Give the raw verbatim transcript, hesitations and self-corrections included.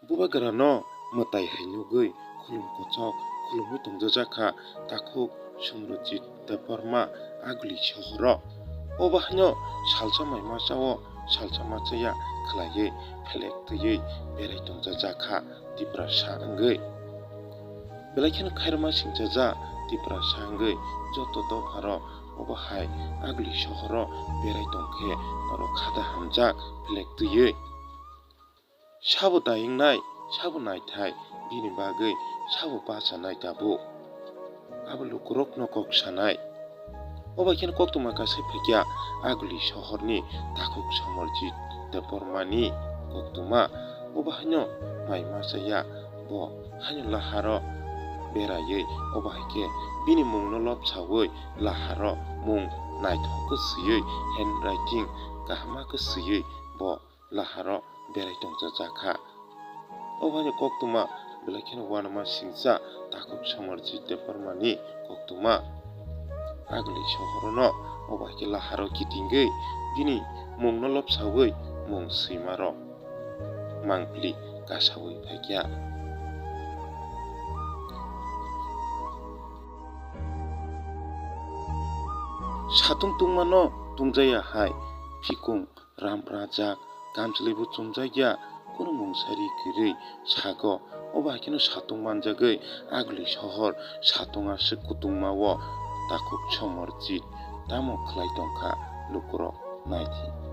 Bubagrano mwtai hai nugwi khulum kochok khulumwi tongjajak kha takhuk Somrojit Debbarma Aguli sohoro. Obo haino salsa mai masa o salsa machaya khlaiwi phelek twiwi berai tongjajak kha Tiprasa wngwi. Belai kheno khairokma singjajak Tiprasa wngwi joto dopharo obo hai Aguli sohoro berai tongkhe norok khada hamjak phelek twiwi. Sabo dayungnai, sabo naithai, bini bagwi sabo bachanai tabuk. Abo lukurokno kok sanai. Obo kheno koktwma kasai phaikya Aguli sohorni takhuk Somorjit Debbarmani koktwma. Obo haino mai machaya bo haino laharo beraiwi obo hai khe bini mungno lobsawi laharo mung naithok khe swiwi handwriting kahama khe swiwi bo laharo berai tongjajak kha. Obo haino koktwma belai kheno uanama singcha takhuk Somorjit Debbarmani koktwma. Aguli sohorono obo hai khe laharo kitingwi bini mungno lobsawi mung swimarok mangpili kasawi phaikya. Satung tungmano tungjaya hai phikung ram prajak, kamchwlwibo chumjakya, kunu mungsari kwrwi sago. Obo hai kheno satung manjagwi Aguli sohor satung aswk kutungma o takhuk Somorjit tamo khlai tongkha lukurok naidi.